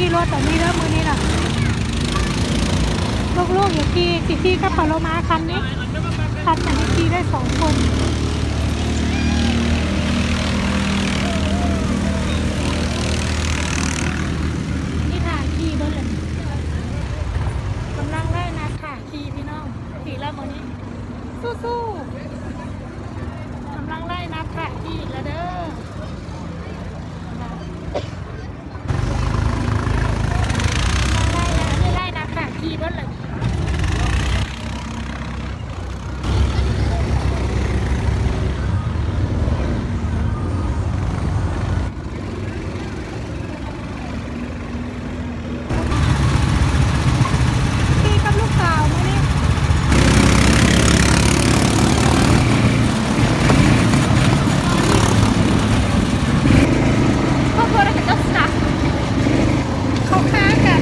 ຂີ່ລົດແບບນີ້ເດີມື້ນີ້ນະ ລູກໆ ຢາກຂີ່ ຊິຂີ່ກັບປາໂລມາຄັນນີ້ ຄັນອັນນີ້ຂີ່ໄດ້ສອງຄົນ. ນີ້ຖ້າຂີ່ເບິ່ງ ກຳລັງໄລ່ນັດຖ້າຂີ່ພີ່ນ້ອງ ຂີ່ແລ້ວມື້ນີ້ ສູ້ໆ ກຳລັງໄລ່ນັດຖ້າຂີ່ອີກແລ້ວເດີ. ໄລ່ແລ້ວ ອັນນີ້ໄລ່ນັດຖ້າຂີ່ເບິດແລ້ວ. ຂີ່ກັບລູກສາວມື້ນີ້. ເຂົາຄ້າກັນ.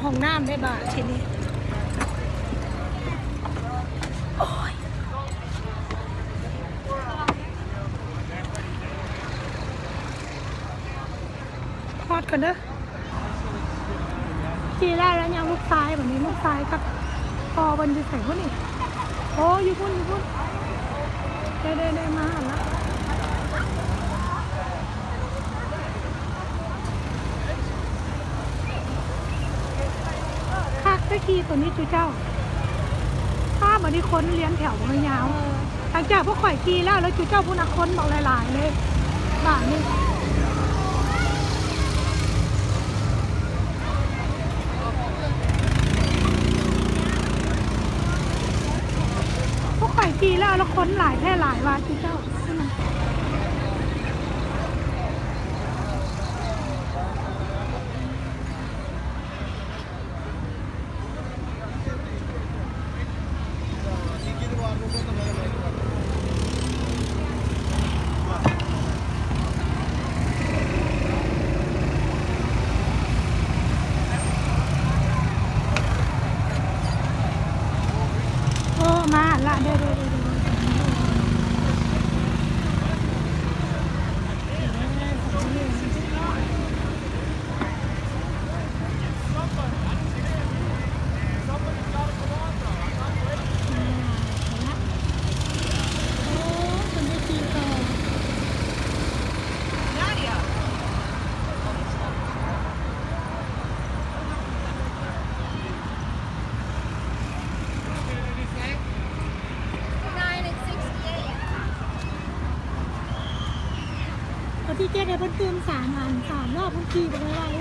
ຫ້ອງນ້ຳໄດ້ບາດທີນີ້. ໂອ້ຍ ຮອດກ່ອນເດີ. ຂີ່ແລ້ວ ແລ້ວຍັງລູກຊາຍ ບັດນີ້ລູກຊາຍກັບພໍ່ເພິ່ນຢູ່ໃສພຸ້ນນີ້? ໂອ້ ຢູ່ພຸ້ນ ຢູ່ພຸ້ນ. ເດ້ໆໆ ມາແລ້ວ. ຄັກແທ້ຂີ່ໂຕນີ້ຈຸເຈົ້າ. ປ້າ ບັດນີ້ຄົນລຽນແຖວບັກຍາວ. ຫຼັງຈາກພວກຂ້ອຍຂີ່ແລ້ວ ແລ້ວຈຸເຈົ້າພຸ້ນນະ ຄົນບັກຫຼາຍໆເລີຍບາດນີ້. ພວກຂ້ອຍຂີ່ແລ້ວ ແລ້ວຄົນຫຼາຍແທ້ຫຼາຍວ່າຈຸເຈົ້າ. ໂອ້ ມາລະ ເດີໆ. ໂຕທີເຈັດໃຫ້ເພິ່ນຕື່ມສາມອັນ ສາມຮອບ ເພິ່ນຂີ່ໄປໄວໆ.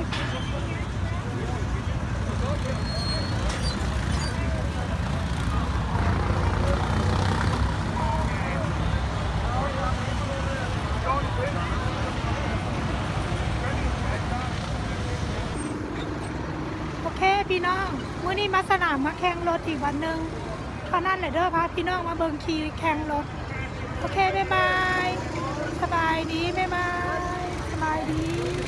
ໂອເຄພີ່ນ້ອງ ມື້ນີ້ມາສະໜາມ ມາແຂ່ງລົດອີກວັນໜຶ່ງເທົ່ານັ້ນແຫຼະເດີ ພາພີ່ນ້ອງມາເບິ່ງຂີ່ແຂ່ງລົດ. ໂອເຄ ບາຍບາຍ ສະບາຍດີ ບາຍບາຍ ສະບາຍດີ.